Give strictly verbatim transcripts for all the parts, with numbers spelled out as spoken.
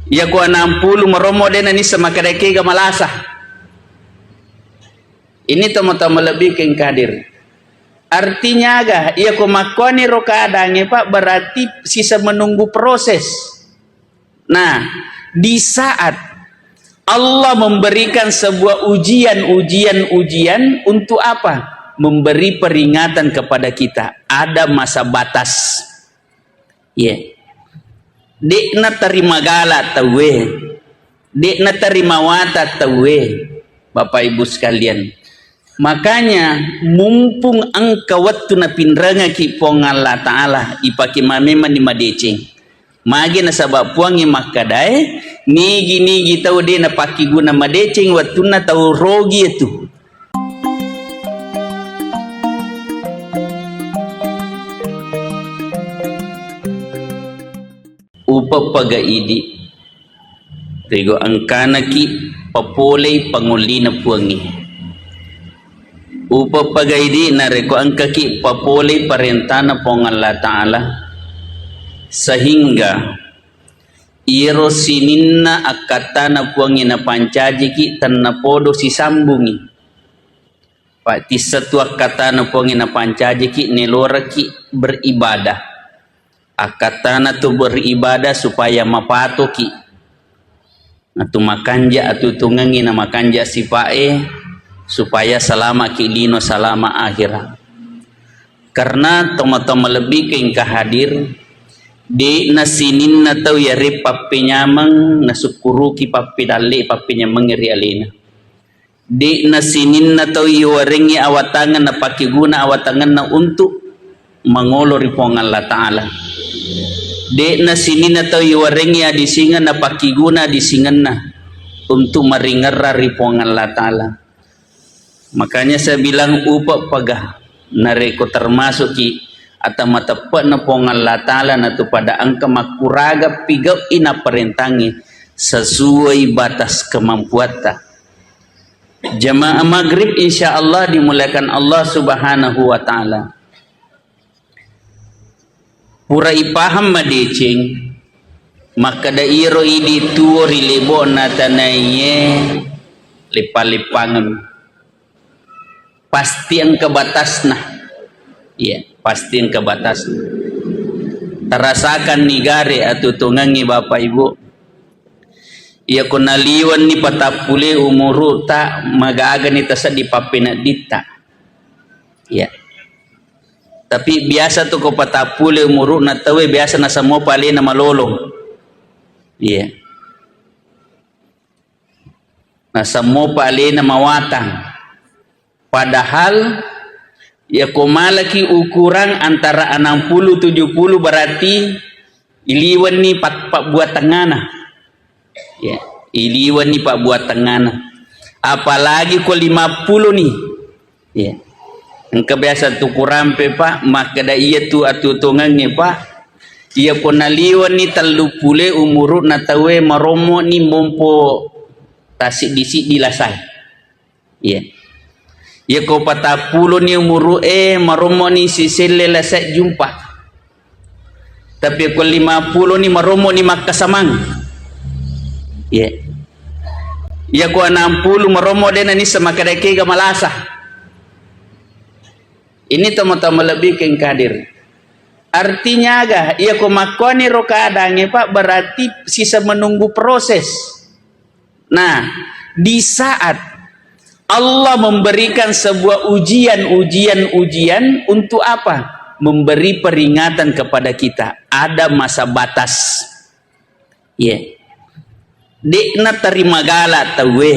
Iya ko enam puluh marommo de' nanissa makkeda kega malasa. Ini tomatoa malebbi ke engka hadir. Artinya aga? Iya ko makkuani ro keadaannya, Pak, berarti sisa menunggu proses. Nah, di saat Allah memberikan sebuah ujian, ujian, ujian untuk apa? Memberi peringatan kepada kita. Ada masa batas. Iya. De'na terima gala tauwe. De'na terima wata tauwe. Bapak Ibu sekalian. Makanya, mumpung engka wettu napinrengaki Puang Allah Ta'ala, ipake mamemani madeceng. Magi nasaba Puangnge makkedae, nigi-nigi tau de' napakkiguna madeceng wettunna tau rogi itu. Upeppaga idi, rego engkanaki papolei pangollina Puangnge. Upeppaga idi narekko engkaki papolei parentana Puang Allah Ta'ala, sehingga iyaro sininna akkattana Puangnge napancajiki tennapodo sisambungi. Pattisseng tu akkattana Puangnge napancajiki, neloraki beribadah. Akkattana tu beribadah supaya mapatoki. Natu makanja atutungengngi na makanja sifae supaya salamaki lino salama akhirat. Karena tomatoa malebbi ke engka hadir, de'na sininna tau yare pappenyameng nasukkuruki pappedalle pappenyamengnge ri alena. De'na sininna tau iwarengngi awatangeng napakkeguna awatangenna untuk mangolo ri Puang Allah Ta'ala. De'na sininna tau iwarengngi adisingeng napakkeguna adisingenna untuk maringerra ri Puang Allah Ta'ala. Makanya saya bilang, upa paga narekko termasuki ata mateppe'na Puang Allah Ta'ala natu pada engka makkuraga pigau'i naparentangngi sesuai batas kemampuatta. Jamaah maghrib, insya Allah dimuliakan Allah Subhanahu wa Ta'ala. Pura ipahang madeceng, makkeda iyaro idi tuo ri lebo'na tanaiye leppa-leppangeng. Pasti engka batasna. Iya, pasti engka batasna. Terasakan ni gare atutungengngi Bapak Ibu. Iya ko naliwenni patappule umuru'ta, magagani taseddi pappenedditta. Iya. Tapi biasa tu ko patappule umuru'na tauwe biasa nasemmopa alena malolo. Iya. Nasemmopa alena mawatang. Padahal, iya ko malaki ukuran antara enam puluh tujuh puluh berarti iliwenni pat-, pabbuatengngana. Ya, iliwenni pabbuatengngana. Apalagi ko lima puluh ni. Ya. Engka biasa tu kurampe, Pak, makkeda iya tu atutungengnge, Pak. Iya ko naliwenni tellu pule umuru'na tauwe marommo ni mompo tasiddi-siddi lasai. Iya. Iya ko patappulo ni umuru'e, marommo ni siselle lasa jumpa. Tapi ko lima puluh ni marommo ni makkasamang. Iya. Iya ko enam puluh marommo de' nanissa makkeda kega malasa. Ini tomatoa malebbi ke engka hadir. Artinya aga? Iya ko makkuani ro keadaannya, Pak, berarti sisa menunggu proses. Nah, di saat Allah memberikan sebuah ujian, ujian, ujian untuk apa? Memberi peringatan kepada kita. Ada masa batas. Iya. De'na terima gala tauwe.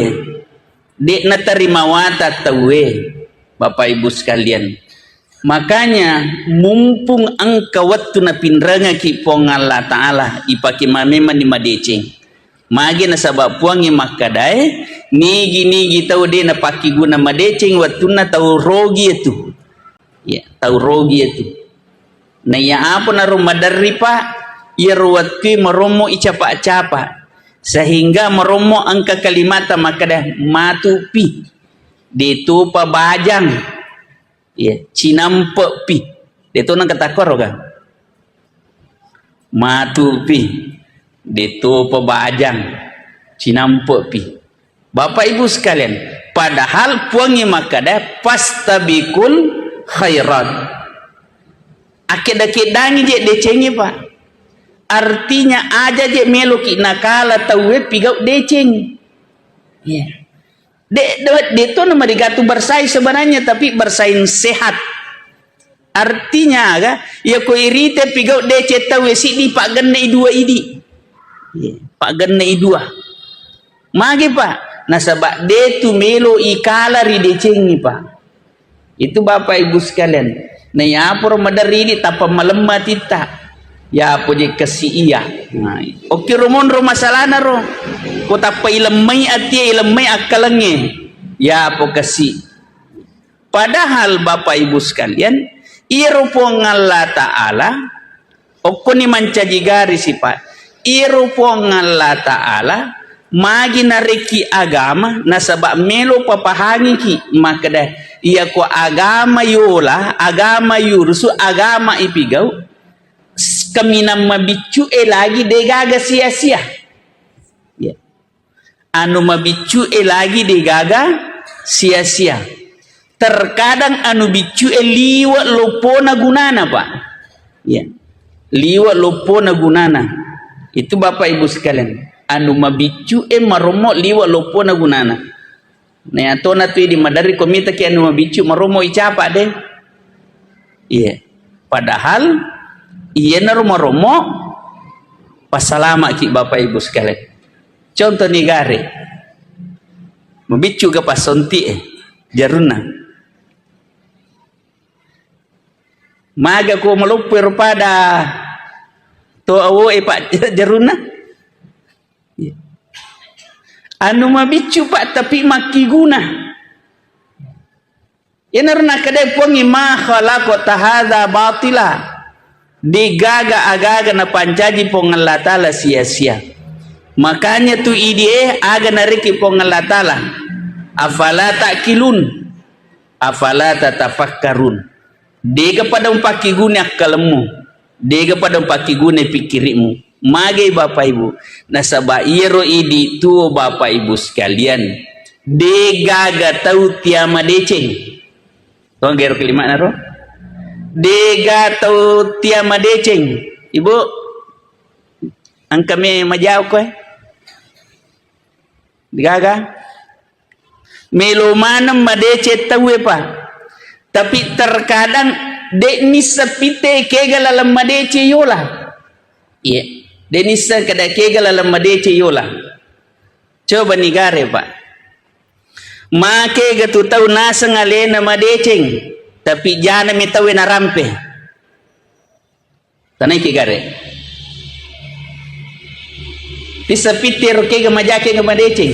De'na terima wata tauwe. Bapak Ibu sekalian. Makanya, mumpung engka wettu napinrengaki Puang Allah Ta'ala, ipake mamemani madeceng. Magi nasaba Puangnge makkedae, nigi-nigi tau de' napakkiguna madeceng wettunna tau rogi itu. Ya, tau rogi itu. Naiya apa naro maderri, Pak? Iyaro wettue marommo icapa-capa. Sehingga marommo engka kalimatta makkeda, matupi. De'topa bajang. Iya, cinampe'pi. De'to nengka takkoro kan? Matupi. De'topa bajang, cinampe'pi. Bapak Ibu sekalian, padahal Puangnge makkeda, "Fastabiqul khairat." Akkedda-keddangi je decengnge, Pak. Artinya, aja je meloki nakala tauwe pigau deceng. Iya. De, de, de to namarigatu bersaing sebenarnya, tapi bersaing sehat. Artinya aga? Iya ko irite pigau deceng tauwe siddi, paggenne i dua idi. Iya, paggenne i dua. Magi, Pak? Nasaba de tu melo ikala ri decengngi, Pak. Itu Bapak Ibu sekalian. Na yaporo maderri idi tappa malemma titta. Yapo je kessi iya. Nah, okkiro monro masalana ro. Ko tappa ilemmai atie, ilemmai akkalengnge. Yapo kessi. Padahal Bapak Ibu sekalian, iyaro Puang Allah Ta'ala okkoni mancaji garisi, Pak. Iyaro Puang Allah Ta'ala magi narekki agama, nasaba melo papahangiki makkeda, iyako agama yola, agama yurusu, agama ipigau, s-, kaminang mabiccu e lagi degaga sia-sia. Ya. Anu mabiccu e lagi degaga sia-sia. Terkadang anu biccu e liwe loppona gunana, Pak. Ya. Liwe loppona gunana. Itu Bapak Ibu sekalian. Anu mabiccu e marommo liwe loppona gunana. Nayatona tu idi maderri ko mitaki anu mabiccu marommo icapa de. Iya. Padahal iyanaro marommo pasalamaki Bapak Ibu sekalian. Contoh ni gare. Mabiccu ga passonti e jarunna. Maga ko maloppo ero pada to awo e, Pak, jarunna. Iya. Anu mabiccu, Pak, tapi makkiguna. Iyanaro nakkedai Puangnge, "Ma khalaqta hadza batila." Degaga aga-aga napancaji Puang Allah Ta'ala sia-sia. Makanya tu idi e aga narekki Puang Allah Ta'ala, "Afala ta'qilun? Afala tatafakkarun?" Dega pada umpakkiguna akkalemmu, dega pada umpakkiguna pikkiri'mu. Magai Bapak Ibu? Nasaba iyaro idi tuo Bapak Ibu sekalian, degaga tau tia madeceng. Tongeng ero kalimatna ro? Dega tau tia madeceng. Ibu, engka me majau koe? Degaga? Melo maneng madeceng tauwe, Pak. Tapi terkadang de nisseng pite kega laleng madeceng yola. Iya, de nisseng kada kega laleng madeceng yola. Coba ni gare, Pak. Makega tu tau naseng alena madeceng, tapi jana mi tauwe narampe. Tanaiki gare. Tissa pittiro kega majake ga madeceng.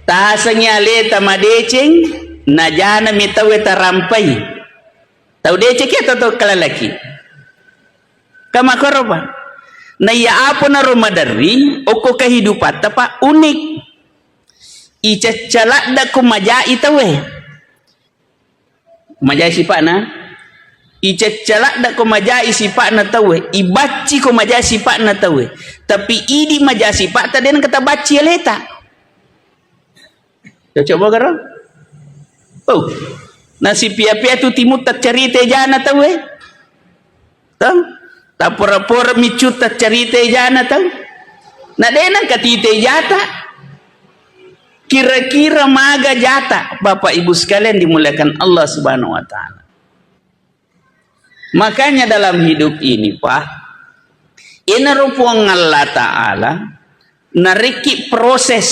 Tasengi aleta madeceng, najana mi tauwe tarampai. Tau deceng ki atau tau kalalaki? Kamakoro, Pak. Naiya apa naro maderri, okko kehidupatta, Pak, unik. Icacca ladda ko majai tauwe. Majai sipa'na, icacca ladda ko majai sipa'na tauwe, ibacci ko majai sipa'na tauwe. Tapi idi majai sipa'ta, de nengka tabacci aleta. Cocok bogaro? Oh, nasipia-pia tu timutta carita jana tauwe. Tau? Tapora-pora miccu taccarita jana tau. Na de nengka tite jata. Kira-kira maga jata, Bapak Ibu sekalian dimuliakan Allah Subhanahu wa Ta'ala. Makanya dalam hidup ini, Pak, inaro Puang Allah Ta'ala narekki proses,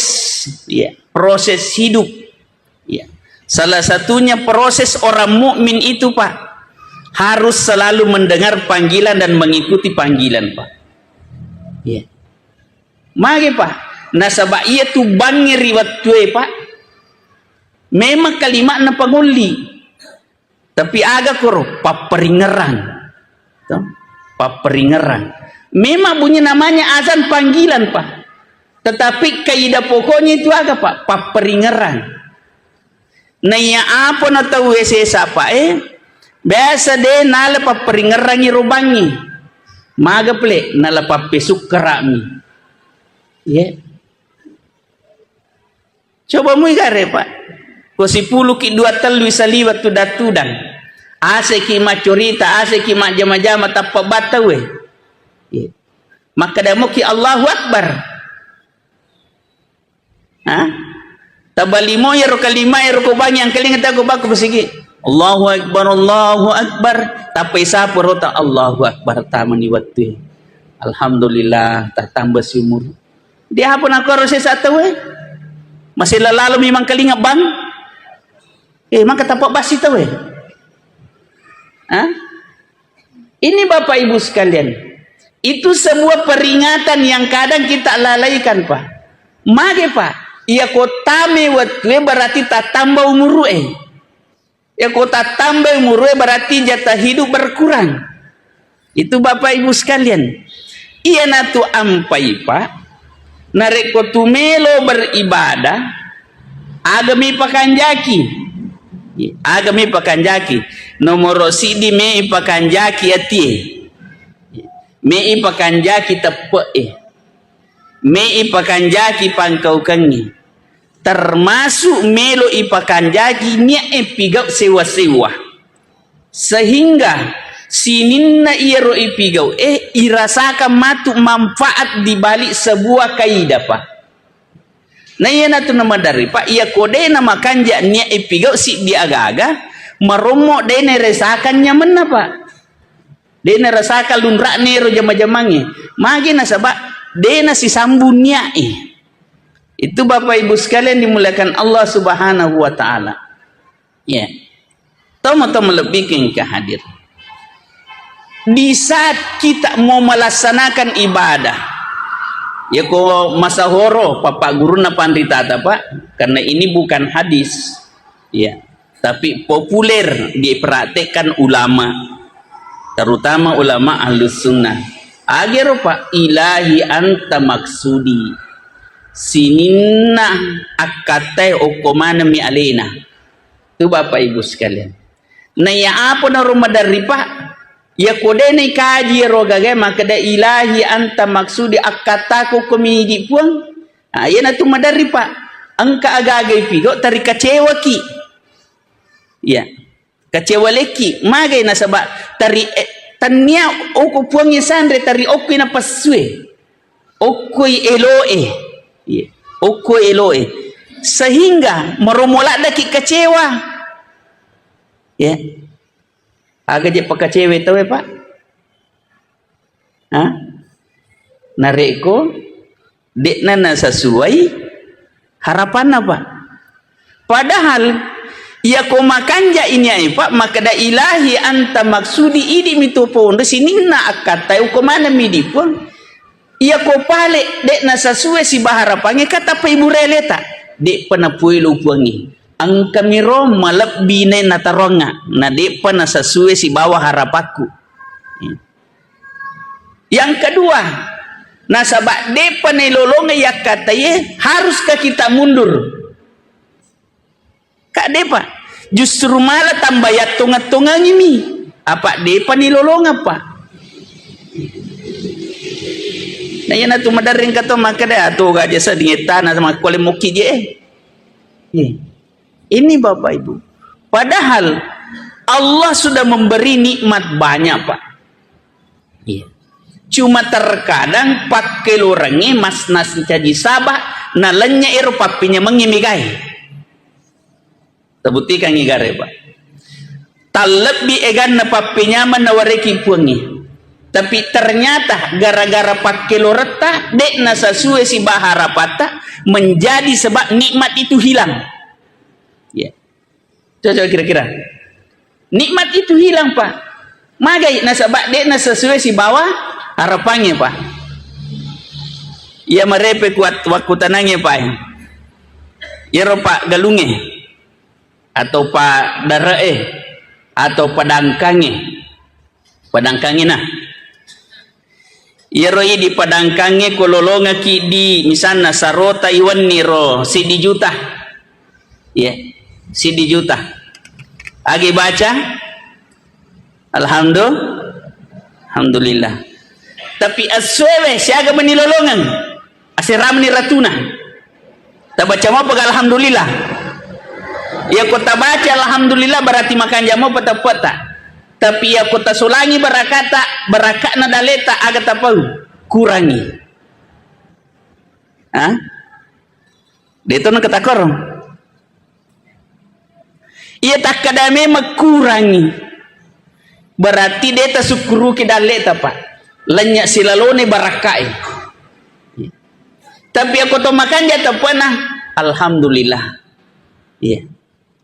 ya, proses hidup. Ya. Salah satunya proses orang mukmin itu, Pak, harus selalu mendengar panggilan dan mengikuti panggilan, Pak. Ya. Magi, Pak? Nasaba iya tu bangnge ri wettue, Pak, memang kalimatna pangolli. Tapi aga koro? Papperingerang. To? Papperingerang. Memang bunyi namanya azan panggilan, Pak. Tetapi kaidah pokoknya itu aga, Pak? Papperingerang. Naiya apa na tauwe sesa, Pak, eh? Biasa de nala papperingerangi ro bangngi. Maga pale, nala pappesukkara'mi. Iya. Coba mui gare, Pak. Ko sipuluki dua tellu saliweng tudang-tudang. Aseki maccorita, aseki majjama-jama, tappa battauwe. Iya. Makkeda moki Allahu Akbar. Ha? Tabalimo iyaro kalima ero ko bangi angkalinga ta ko bako pesigi. Allahu Akbar, Allahu Akbar. Tappa isapu rota Allahu Akbar tamani wettu. Alhamdulillah, tatamba si umur. Dia apa nakoro sesa tauwe? Masih lalalo memang kalinga bang? Eh, maka tappa basi tauwe. Ha? Ini Bapak Ibu sekalian, itu sebuah peringatan yang kadang kita lalaikan, Pak. Mage, Pak, iya ko tame wettue berarti tatamba umurue. Iya ko tatamba umurue berarti jatah hidup berkurang. Itu Bapak Ibu sekalian. Iyanatu ampai, Pak. Narekko tumelo beribadah, aga mi pakanjaki? Aga mi pakanjaki? Nomoro siddi, mei pakanjaki atie. Mei pakanjaki teppe'e. Mei pakanjaki pangkaukengnge. Termasuk melo ipakanjaki nia'e pigau sewa-sewa. Sehingga sininna iyaro ipigau'e irasakan matu manfaat di balik sebuah kaidah, Pak. Na iyanatu namaderri, Pak, iya ko de' namakanja nia ipigau siddi aga-aga, marommo de' nairasakan nyamenna, Pak. De' nairasakan lunra'ne ro jama-jamangnge. Magi nasaba de' nasisambung nia'e. Itu Bapak Ibu sekalian dimuliakan Allah Subhanahu wa Ta'ala. Ya. Tomatoa malebbiku engka hadir. Di saat kita mau melaksanakan ibadah, ya ko masahoro, Bapak gurunna panritata, Pak, karena ini bukan hadis. Ya. Tapi populer dipraktekkan ulama, terutama ulama ahlus sunnah. Agero, Pak, ilahi anta maksudi. Sininna akkatai okko maneng mi alena. Tu Bapak Ibu sekalian. Naiya apa naro maderri, Pak? Ya ko de' naikaji ero gaga makkeda ilahi anta maksudi akkattaku ko midi Puang. Ah, iyanatu maderri, Pak. Engka aga-aga ipigau tari kacewaki. Ya. Kacewalekki. Magai nasaba tari, eh, tannia oko Puangnge sanre tari okkoi napessue. Okkoi eloe. Iya. Okkoi eloe. Sehingga maromo laddaki kecewa. Ya. Aga je pakacewe tauwe, Pak? Ha? Narekko de'na nasasuai harapanna, Pak. Padahal, iya ko makanja ini ai, Pak, makkeda ilahi anta maksudi idi mi tu pondo sininna akkatai uko maneng mi di Puang. Iya ko pale, de' nasasue sibawa harapangnge, kata pa ibu releta, de'pa napuelo Puangnge. Engkamiro malebbi ne nataroangnga, na de'pa nasasue sibawa harapakku. Yang kedua, nasaba de'pa nailolonga yakkatae, haruskah kita mundur? Kak, de'pa. Justru malah tambah yattongeng-tongengi mi. Apa de'pa nilolongeng, Pak? Na iyanatu maderri engka to makkeda, "Atu gaja sedingettana makkuale mukki je." Eh. Ini Bapak Ibu. Padahal Allah sudah memberi nikmat banyak, Pak. Iya. Cuma terkadang pakkelorengnge mas-, nas-, caji saba, nalennye ero pappinyamengnge megae. Tabuttikangngi gare, Pak. Tallebbi eganna pappinyameng nawareki Puangnge. Tapi ternyata gara-gara pakkeloretta, de'na sasue sibawa harapatta, menjadi sebab nikmat itu hilang. Ya. Coba kira-kira. Nikmat itu hilang, Pak. Magai nasaba de'na sesuai sibawa harapangnge, Pak. Iya marepe kuat wakkutanangnge, Pak. Iyaro, Pak, galungnge atau, Pak, dare'e atau padangkangnge. Padangkangnge na. Iyaro idi padangkangnge ko lolongekki di misalna sarota iwenni ro siddi juta. Iya, siddi juta. Agi baca? Alhamdu-, Alhamdulillah. Tapi essoewe siaga meni lolongeng? Seramni ratuna. Tabaca mopa ga alhamdulillah. Iya ko tabaca alhamdulillah berarti makanja mopa teppe'ta. Tapi iya ko tasolangi barakata, barakatna daleta aga tapau? Kurangi. Ha? Deto nengka takkoro. Iya takkada memang kurangi. Berarti de tasukkuruki dalleta, Pak. Lenya silalone barakkai. Tapi ako to makanja teppe'na, alhamdulillah. Iya.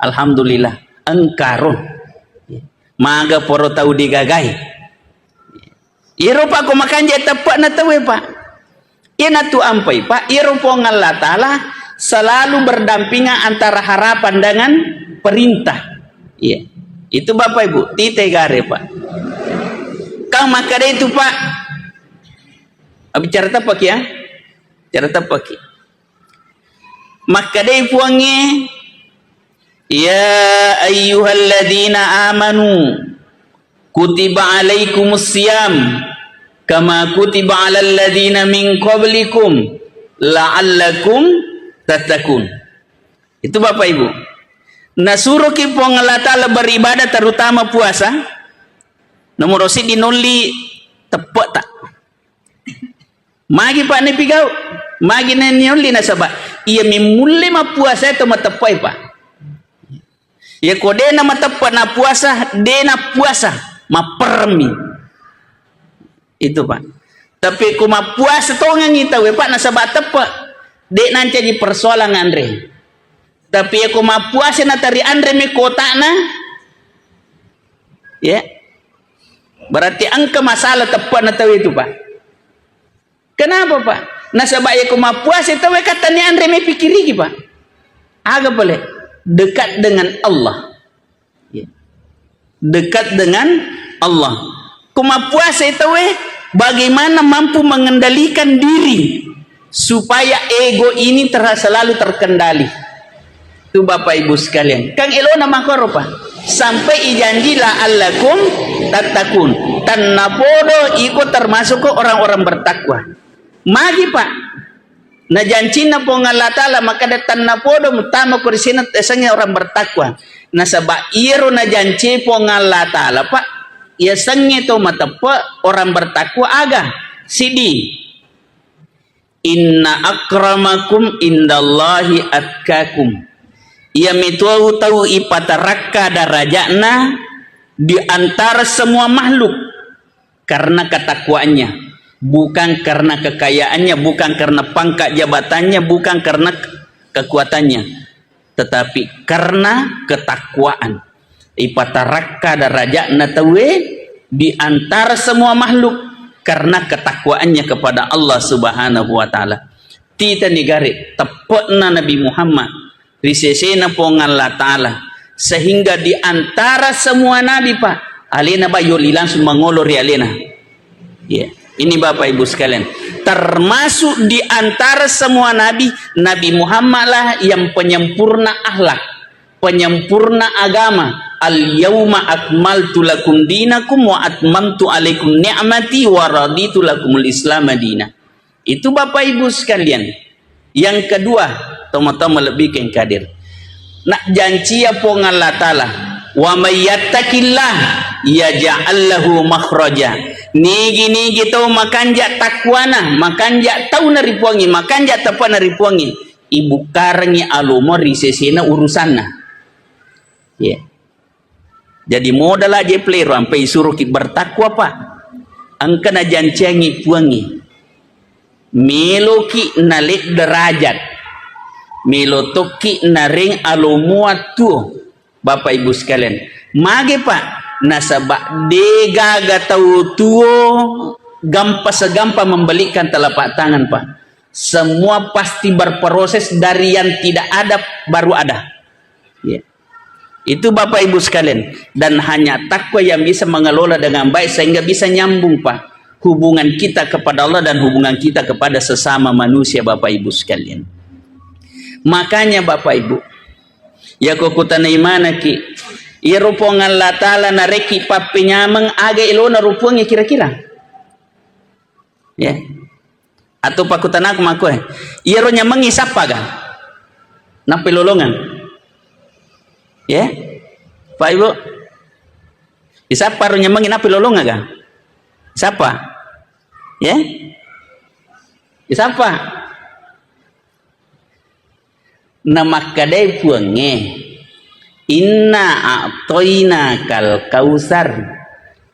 Alhamdulillah. Engkaro. Iya. Maga poro tau digagai. Iyaro, Pak, ko makanja teppe'na tauwe, Pak. Iyanatu ampai, Pak, iyaro Puang Allah Ta'ala selalu berdampingan antara harapan dengan perintah. Iya. Itu Bapak Ibu, tite gare, Pak. Kang makkeda itu, Pak. Ah, bicara teppeki ya. Bicara teppeki. Makkedai Puangnge, "Ya ayyuhalladzina amanu, kutiba alaikumus siyam, kama kutiba alal ladzina min qablikum, la'allakum tattaqun." Itu Bapak Ibu. Nasuroki Puang Allah Ta'ala beribadah, terutama puasa, nomoro siddi nolli teppe'ta. Magi, Pak, napigau? Magi na-, niolli nasaba iya memmulle mappuasa itu mateppai, Pak. Ya ko dena mateppe na puasa, dena puasa, mappermi. Itu, Pak. Tapi ko mappuasa tongengi tauwe, Pak, nasaba teppe, de nancaji persoalan anre. Tapi ya ko mappuasa natari anre me kotana, ya. Berarti engka masalah teppe na tauwe itu, Pak. Kenapa, Pak? Nasaba iya ko mappuasa tauwe kattani anre mepikiriki, Pak. Aga pale? Dekat dengan Allah. Ya. Dekat dengan Allah. Ko mappuasa tauwe, bagaimana mampu mengendalikan diri supaya ego ini ter-, selalu terkendali? Itu Bapak Ibu sekalian. Kang elona makoro, Pak. Sampai ijanji la'allakum tattaqun. Tannapodo iko termasuk orang-orang bertakwa. Magi, Pak? Najancinna Puang Allah Ta'ala makkeda tannapodo muttama ko ri sena yasengnge orang bertakwa. Nasaba iyaro najanci Puang Allah Ta'ala, Pak, yasengnge to mateppe orang bertakwa aga? Sidi. Inna akramakum indallahi atkakum. Iya metuau tau ipatarakka darajatna di antara semua makhluk karena ketakwaannya, bukan karena kekayaannya, bukan karena pangkat jabatannya, bukan karena ke-, kekuatannya. Tetapi karena ketakwaan. Ipatarakka darajatna tauwe di antara semua makhluk karena ketakwaannya kepada Allah Subhanahu wa Ta'ala. Titani gare teppe'na Nabi Muhammad ri sesena Puang Allah Ta'ala, sehingga di antara semua nabi, Pak, alena ba yoli langsung mangolo ri alena. Ya, ini Bapak Ibu sekalian, termasuk di antara semua nabi, Nabi Muhammad lah yang penyempurna akhlak, penyempurna agama. Al-yauma akmaltu lakum dinakum wa atmamtu alaikum ni'mati wa raditu lakumul Islam dina. Itu Bapak Ibu sekalian. Yang kedua, teman-teman lebih kengkadir. Nak janci ya Puang Allah Ta'ala, "Wa may yattaqillah yaj'al lahu makhraja." Nigi-nigi tau makanja takwana, makanja tauna ri Puangnge, makanja teppe'na ri Puangnge, ibukkarengngi alomo ri sesena urusanna. Ya. Jadi modal aja plero ampe isuroki bertakwa, Pak. Engka najanciangi Puangnge. Meloki nalek derajat. Melo tokki nareng alomoa tuo. Bapak Ibu sekalian, mage, Pak? Nasaba degaga tau tuo gampa segampang membalikan telapak tangan, Pak. Semua pasti berproses dari yang tidak ada baru ada. Ya. Itu Bapak Ibu sekalian. Dan hanya takwa yang bisa mengelola dengan baik sehingga bisa nyambung, Pak, hubungan kita kepada Allah dan hubungan kita kepada sesama manusia, Bapak Ibu sekalian. Makanya Bapak Ibu, ya ko kutanai manaki, iya ro Puang Allah Ta'ala nareki pappenyameng aga elona ro Puang ya kira-kira? Ya. Atau pakkutanaku makkoe, iyaro nyamengngi sappa ga? Nappa ilolongeng. Ya? Pak Ibu? Isappa ro nyamengngi nappa ilolongeng ga? Sappa? Ya? Isappa? Namakkedai Puangnge, "Inna a'toina kal kausar,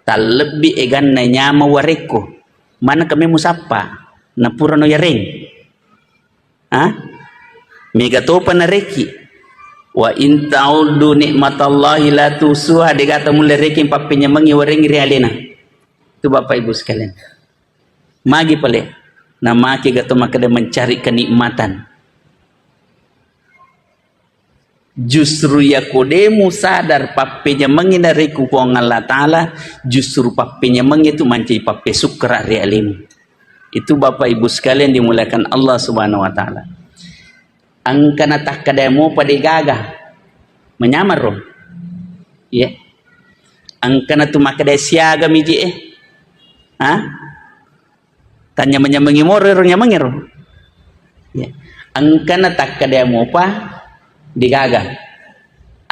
tallebbi eganna nyama warekko, maneng kame musappa, napurano yareng." Ha? Mega topa narekki. "Wa in ta'uddu nikmatallahi la tuhsuha," degata mulle rekeng pappenyamengngi warengngi ri alena. Itu Bapak Ibu sekalian. Magi pale, namaki gato makkeda mencari kenikmatan. Justru yako demu sadar pappenyamengngi narekku Puang Allah Ta'ala, justru pappenyamengngi itu mancaji pappesukkara ri alemu. Itu Bapak Ibu sekalian dimuliakan Allah Subhanahu wa Ta'ala. Engkana takkeda mopa degaga. Menyamaro. Iya. Engkana tu makkeda siaga miji e. Ha? Tanyameng-nyamengngi moro ero nyamengngero. Ya. Engkana takkeda mopa degaga.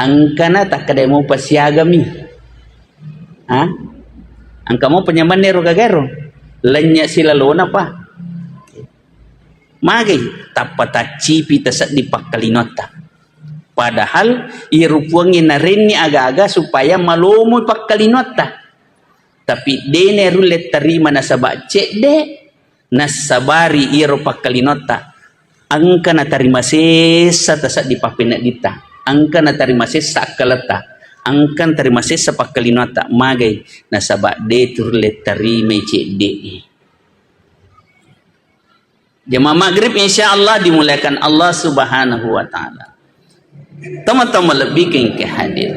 Engkana takkeda mopa siagami. Ha? Engka mopa nyamenna ero gagaro. Lennye silalona pa. Magai tappa taccipi tasedding pakkalinoatta. Padahal iyaro Puangnge narenni aga-aga supaya malomo pakkalinoatta. Tapi dena rulle tarima nasaba cedde, nassabari iyaro pakkalinoatta. Engka natarima sessa tasedding pappeneddita. Engka natarima sessa akkaletta. Engka natarima sessa pakkalinoatta. Magai nasaba de tu rulle tarimai cedde. Jamaah maghrib, insya Allah dimuliakan Allah Subhanahu wa Ta'ala. Teman-teman lebih ke hadir.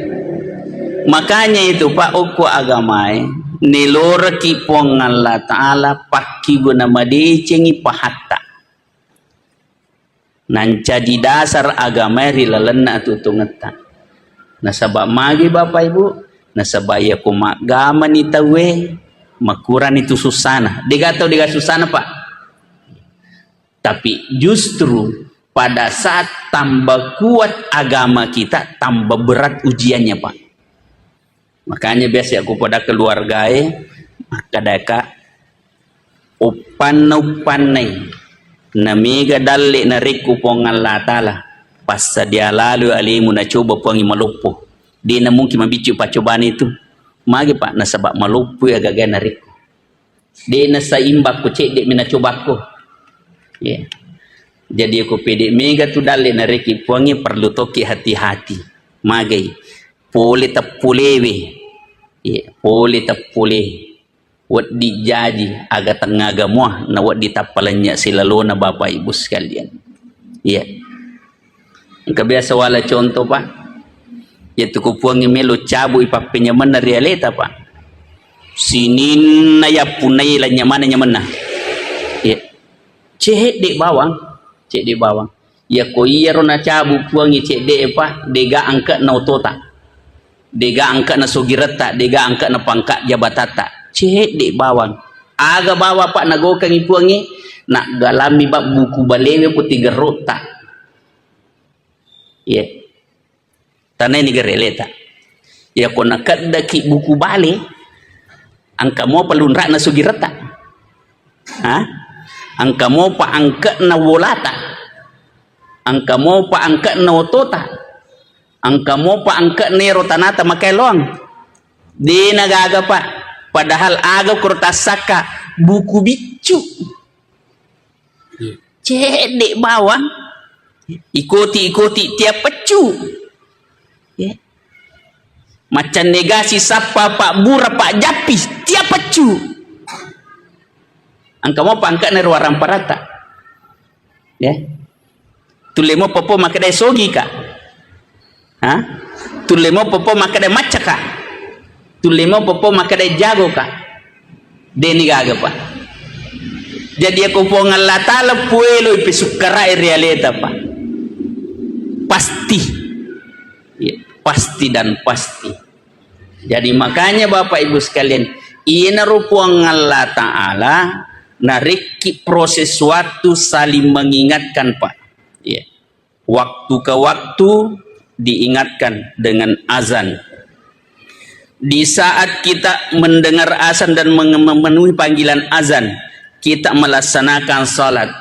Makanya itu, Pak, okko agamae, neloreki Puang Allah Ta'ala, pakkiguna madecengi pahatta. Nancaji dasar agamae ri lalenna atuo-tuongetta. Nasaba magi, Bapak Ibu? Nasaba iyako maggamani tauwe, makurani tu sussana. Dega tau dega sussana, Pak. Tapi justru pada saat tambah kuat agama kita, tambah berat ujiannya, Pak. Makanya biasa aku pada keluargae, makkadaka, uppanna-uppannai, namega dalle narekku Puang Allah Ta'ala, passadia lalu alemu nacoba Puangnge maloppo. Dena mungkin mabiccu paccobana itu. Magi, Pak? Nasaba maloppo aga-aga narekku. De nasaimbakko, cedde mi nacobakko. Iya. Jadi ko pede mega tu dalle narekki Puangnge, perlu tokki hati-hati. Magai? Pole teppolewe. Iya, pole teppole. Weddi jaji aga tengngaga mua, na weddi tappa lennye silalona, Bapak Ibu sekalian. Iya. Engka biasa wala contoh, Pak. Yatu ko Puangnge melo cabui pappenyamenna ri aleta, Pak. Sininna yappunnai lanyamana nyamenna. Iya. Cedde bawang, cedde bawang. Yako iyaro nacabu Puangnge cedde, Pak, dega angke'na otota. Dega angke'na sogiretta, dega angke'na pangka jabatatta. Cedde bawang. Aga bawang, Pak, nagokengi Puangnge, naggalammi, Pak, buku balewe putigerrotta. Iya. Tanai ni gareleta. Yako nakeddaki buku bale, angka mopa lunra'na sogiretta. Ha? Angka mopa angke'na wolata. Angka mopa angke'na otota. Angka mopa angke'na ero tanata makaeloang. Dena gaga, Pak. Padahal aga kuro tassakka buku biccu. Cedde bawang. Ikoti-ikoti tiap peccu. Ya. Maccanne gasi sappa Pak Bura, Pak Jappi tiap peccu. Angka mopa angke'na ero waramparatta. Ya. Tulle mopa po makkedai sogi ka. Ha? Tulle mopa po makkedai macca ka. Tulle mopa po makkedai jago ka. Deni gaga, Pak. Jadi, yako Puang Allah Ta'ala pueloi pesukkarai ri aleta, Pak. Pasti. Ya, pasti dan pasti. Jadi, makanya Bapak Ibu sekalian, iyanaro Puang Allah Ta'ala Narekki proses waktu saling mengingatkan, Pak. Iya. Waktu ke waktu diingatkan dengan azan. Di saat kita mendengar azan dan menge-, memenuhi panggilan azan, kita melaksanakan salat.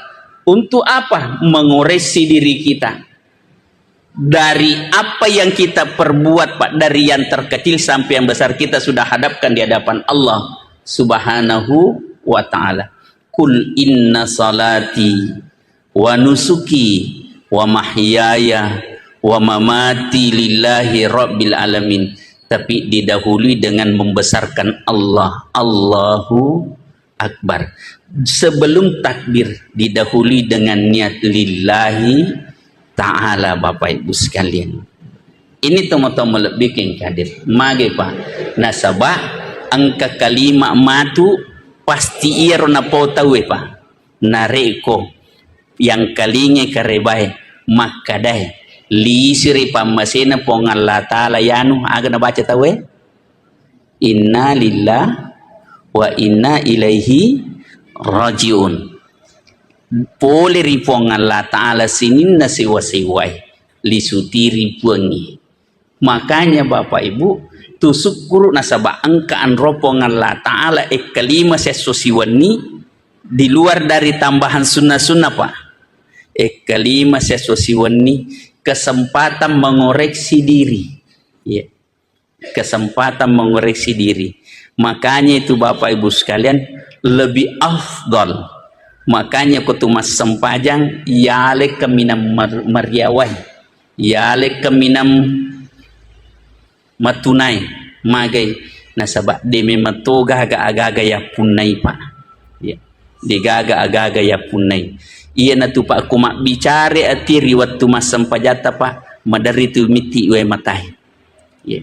Untuk apa? Mengoreksi diri kita. Dari apa yang kita perbuat, Pak, dari yang terkecil sampai yang besar, kita sudah hadapkan di hadapan Allah Subhanahu wa Ta'ala. "Qul inna salati wa nusuki wa mahyaya wa mamati lillahi rabbil alamin." Tapi didahului dengan membesarkan Allah. Allahu Akbar. Sebelum takbir, didahului dengan niat lillahi ta'ala, Bapak Ibu sekalian. Ini tomo-tomo lebbi keng hadir. Mage, Pak. Nasaba engka kalima matu pasti iyaro napau tauwe, Pak. Narekko yang kalinge karebae makkadae, lisiri pammasena Puang Allah Ta'ala yanu, aga nabaca tauwe? Inna lillah wa inna ilaihi rajiun. Pole ri Puang Allah Ta'ala sininna sewa-sewae, lisuti ri Puangnge. Makanya Bapak Ibu, tu sukkuru nasaba engka anro Puang Allah Ta'ala ekkalima sesso siwenni di luar dari tambahan sunnah-sunnah, Pak. Ekkalima sesso siwenni kesempatan mengoreksi diri. Iya. Kesempatan mengoreksi diri. Makanya itu Bapak Ibu sekalian, lebih afdal. Makanya ko tu massempajang, yale kaminang mar-, mariawai. Yale kaminang matunai. Magai. Nasaba de memang to gaga aga-aga yappunnai, Pak. Ya. De gaga aga-aga yappunnai. Iyanatu, Pak, ko mabbicare ati ri wettu massempajatta, Pak, maderri tu mitti wae matae. Ya.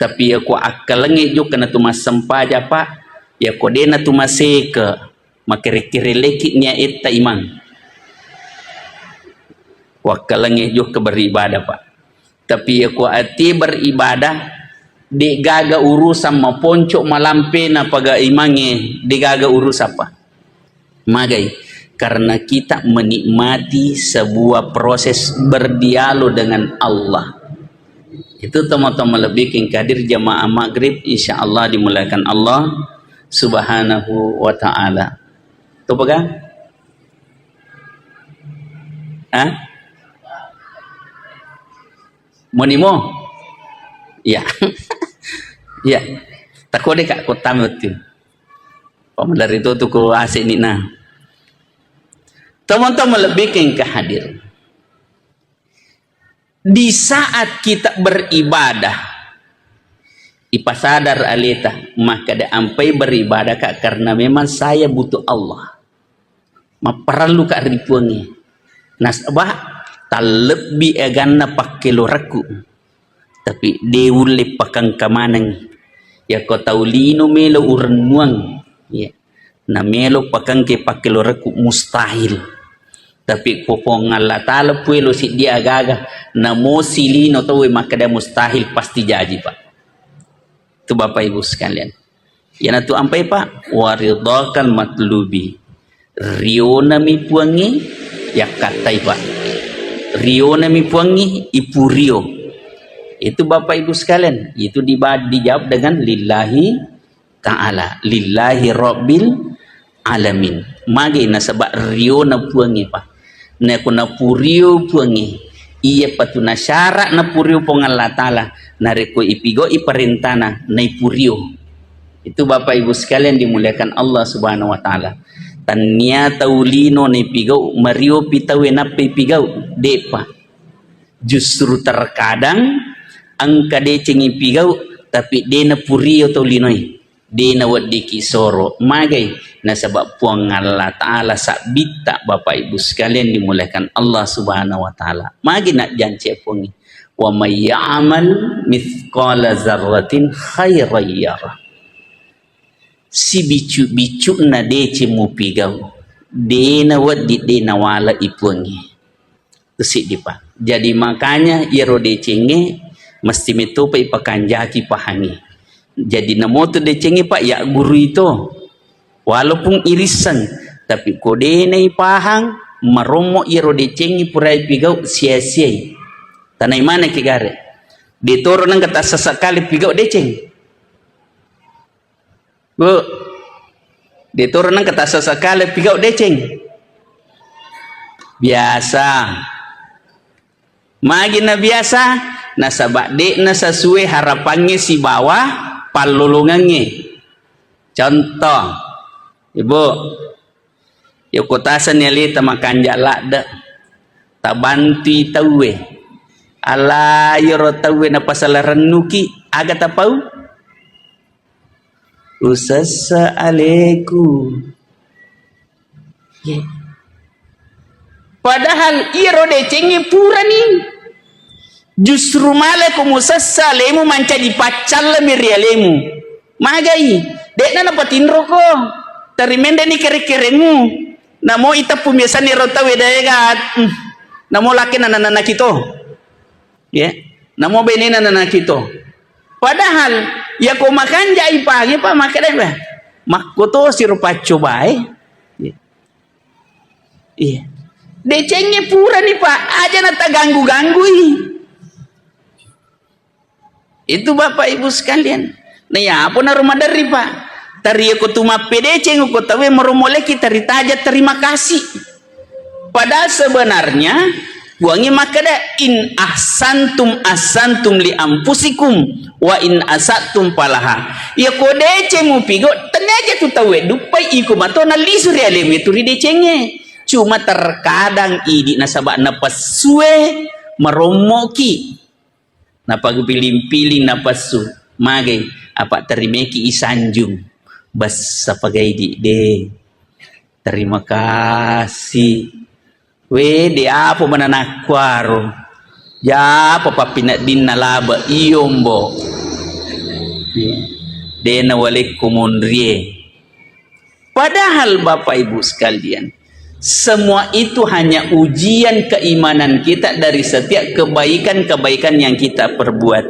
Tapi yako akkalengnge jokka natu massempajang, Pak, yako de natu maseke, makere-kere leki nia etta imang. Wakkalengnge jokka beribadah, Pak. Tapi yako ati beribadah, de gaga urusan maponco malampe na paga imangnge, de gaga urusan, Pak. Magai? Karena kita menikmati sebuah proses berdialog dengan Allah. Itu teman-teman lebih king hadir jamaah maghrib, insya Allah dimuliakan Allah Subhanahu wa Ta'ala. Tuh pegang? Hah? Monimo? Iya. Iya. Takode kak kota metu. Pamalari tu tu ko asik ni nah. Teman-teman lebih ke engka hadir. Di saat kita beribadah, ipasadar aleta, maka de ampai beribadah kak karena memang saya butuh Allah. Mapparellu kak ri Puangnge. Nasaba tallebbi aganna pakkelorakku. Tapi de ulle pakangka maneng. Yako tau lino melo urennuang. Ya. Na melo pakangke pakkelorakku mustahil. Tapi ko Puang Allah Ta'ala puelo siddi agaga, namo silino tauwe makkeda mustahil pasti jaji, Pak. Tu Bapak Ibu sekalian. Iyanatu ampai, Pak, waridhakal matlubi. Rionami Puangnge yakkattai, Pak. Rionami Puangnge ipurio. Itu Bapak Ibu sekalian, itu diba-, dijawab dengan lillahi ta'ala, lillahi rabbil alamin. Magi nasaba riona Puangnge, Pak. Nako napurio Puangnge, iya patu nasyarat napurio Puang Allah Ta'ala, narekko ipigau'i parentana, naipurio. Itu Bapak Ibu sekalian dimuliakan Allah Subhanahu wa Ta'ala. Tannia tau lino naipigau, mario pi tauwe nappa ipigau, de'pa. Justru terkadang engka deceng ipigau, tapi de napurio tau linoe. De naweddiki soro. Magai? Nasaba Puang Allah Ta'ala sabbitta, Bapak Ibu sekalian dimuliakan Allah Subhanahu wa Ta'ala. Magi najjance Puangnge, "Wa may ya'mal mithqala zarratin khairan yarah." Sibicu-bicu'na deceng mupigau, de nawedding de nawala i Puangnge. Tusiddi, Pak. Jadi makanya iyaro decengnge mesti mettopa ipakanjaki pahangnge. Jadi namotu decengnge, Pak, ya guru itu. Walaupun irisseng, tapi ko de naipahang, marommo iyaro decengnge pura ipigau sia-siai. Tanai maneng ki gare. De toro nengka tassasa kale pigau deceng. Bu, de toro nengka tassasa kale pigau deceng. Biasa. Magi na biasa? Nasaba de'na sasue harapangnge sibawa pallolongengnge. Contoh, Ibu, yoko tasenni aleta makanja ladde, tabantui tauwe. Ala yoro tauwe napasala rennuki, aga tapau? Usessa aleku. Ye. Padahal iyaro decengnge purani. Justru male ko musessa alemu mancaji paccallemi ri alemu. Magai, de'na napatinroko. Tarimenreni kere-keremu. Namo iteppu miasanni ro tauwe daega. Hmm. Namo lakkena nananaki to. Ya. Namo benena nananaki to. Padahal, ya ko makanjai pange, Pak, makkeda, "Wah, makkotosi ro paccobae." Ya. Iya. Decengnge purani, Pak, aja nataganggu-ganggui. Itu, Bapak Ibu sekalian. Nah, ya apa naro maderri, Pak? Tariako tu mappedeceng ko tawe maromoleki tari taja terima kasih. Padahal sebenarnya Puangnge makkeda, "In ahsantum ahsantum li anfusikum wa in asatum falaha." Iya ko deceng mupigo, tenniaja tu tauwe duppai iko mato nallisu ri alemu itu ri decengnge. Cuma terkadang idi nasaba napessue marommoki. Napagupiling-piling napessu. Magai, apa terimeki isanjung. Bessa pagai di de. Terima kasih. We, de apa mananakkuaro. Japa pappineddinna labe, iyo, Mbo. De nawalekko monrie. Padahal, Bapak Ibu sekalian, semua itu hanya ujian keimanan kita dari setiap kebaikan-kebaikan yang kita perbuat.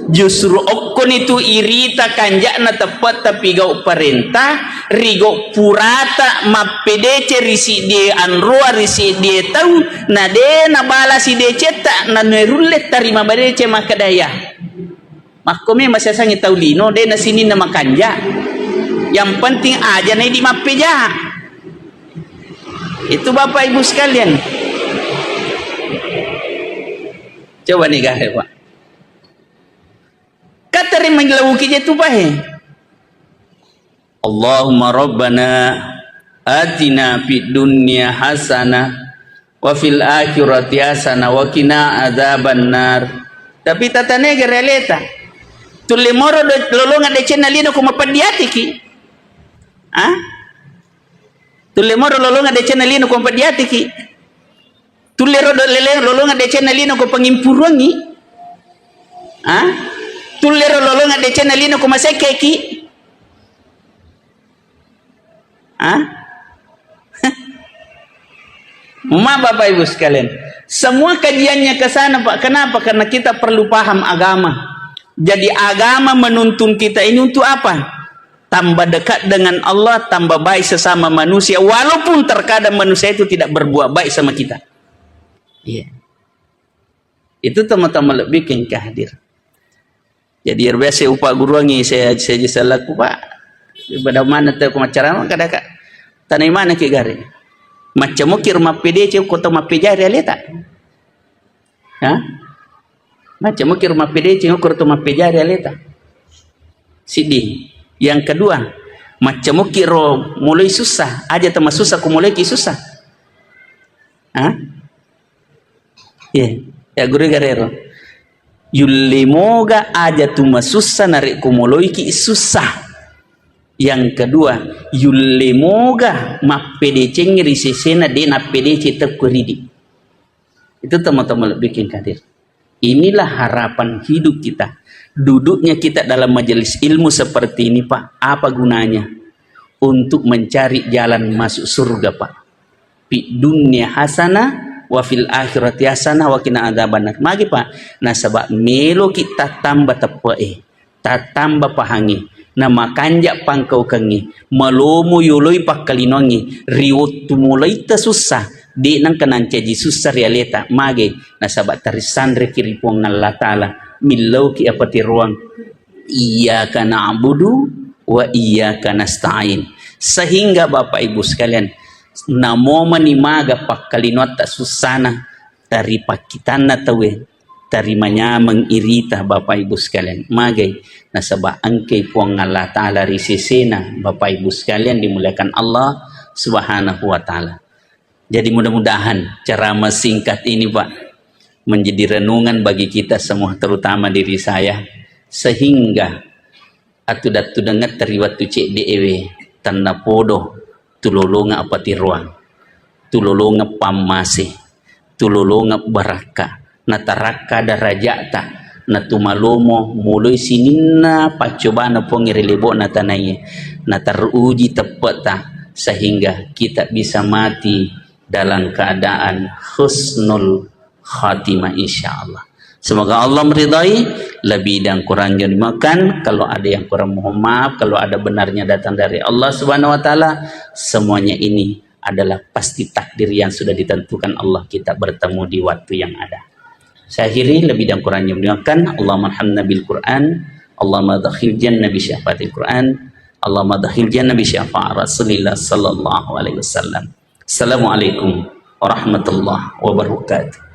Justru okkoni tu irita kanja'na teppetta pigau parenta, rigau purata mappedece ri siddie anroa, ri siddie tau, na de nabalasi decetta, na nerulle tarima badece makkedaya. Makko memang siasangnge tau lino, de na sininna makanja. Yang penting aja na idi mappeja. Itu Bapak Ibu sekalian. Coba nih, Pak. Kateri menjelauki je tu, Pak, he. Allahumma rabbana atina fid dunya hasanah wa fil akhirati hasanah wa qina adzabannar. Tapi tatanega realeta. Tulle moro do-, lolonga decenna lino ko mapeddiatiki. Ah? Tulle moro lolonga decenna lino ko mapeddiatiki. Tullero do-, lele-, lolonga decenna lino ko pangimpuruangi. Ah? Tullero lolonga decenna lino ko masekkeki. Ah? Ma Bapak Ibu sekalian, semua kajiannya ke sana, Pak. Kenapa? Karena kita perlu paham agama. Jadi agama menuntun kita ini untuk apa? Tambah dekat dengan Allah, tambah baik sesama manusia, walaupun terkadang manusia itu tidak berbuat baik sama kita. Iya. Itu teman-teman lebih ke engka hadir. Jadi, ero biasa upagguruangngi, saya, saya ji selaku, Pak, pada mana tau ko maccarama, kada ka, tanai mana ki gare. Macca muki ro mappedece, ko tau mappejari aleta. Ha? Macca muki ro mappedece, ko tau mappejari aleta. Siddi. Yang kedua, macca muki ro mulai susah, aja tama susah ko mulai ki susah. Ha? Iya, ya, guru garero. Yulle moga aja tu masussa narekko moloiki sussa. Yang kedua, yulle moga mappedeceng ri sesena de nappedece tekko ridi. Itu teman-teman lebih hadir. Inilah harapan hidup kita. Duduknya kita dalam majelis ilmu seperti ini, Pak, apa gunanya? Untuk mencari jalan masuk surga, Pak. Fid dunya hasanah wa fil akhirati hasanah wa qina adzabannar. Magi, Pak? Nasaba meloki tattamba teppe'e, tattamba pahangnge. namakanja pangkaukengnge, malomo yoloi pakkalinoangnge, ri wettu mulaitta sussa, de' nengka nancaji sussa ri aleta, mage, nasaba tarissanreki ri Puang Allah Ta'ala, millauki apateroang, "Iyyaka na'budu wa iyyaka nasta'in." Sehingga Bapak Ibu sekalian, namomani maga pakkalinoatta sussana, tari pakkitanna tauwe, tari manyameng irita, Bapak Ibu sekalian. Magai? Nasaba engkai Puang Allah Ta'ala ri sesena, Bapak Ibu sekalian dimuliakan Allah Subhanahu wa Ta'ala. Jadi mudah-mudahan ceramah singkat ini, Pak, menjadi renungan bagi kita semua, terutama diri saya, sehingga atuda-tudangetta ri wettu cedde'ewe, tennapodo tulolongeng apateroang, tulolongeng pammase, tulolongeng barakka, natarakka daraja'ta, natumalomo muloi sininna paccobana Puang ri lebo'na tanae, nataruji teppe'ta, sehingga kita bisa mati dalam keadaan husnul khatimah, insyaallah. Semoga Allah meridai, lebih dan kurangnya dimaafkan. Kalau ada yang kurang, mohon maaf. Kalau ada benarnya datang dari Allah Subhanahu wa Ta'ala, semuanya ini adalah pasti takdir yang sudah ditentukan Allah kita bertemu di waktu yang ada. Saya akhiri, lebih dan kurangnya dimaafkan. Allahumma arhamna bil Quran, Allahumma dakhil jannah bi syafaatil Quran, Allahumma dakhil jannah bi syafaat Rasulillah sallallahu alaihi wasallam. Assalamualaikum warahmatullahi wabarakatuh.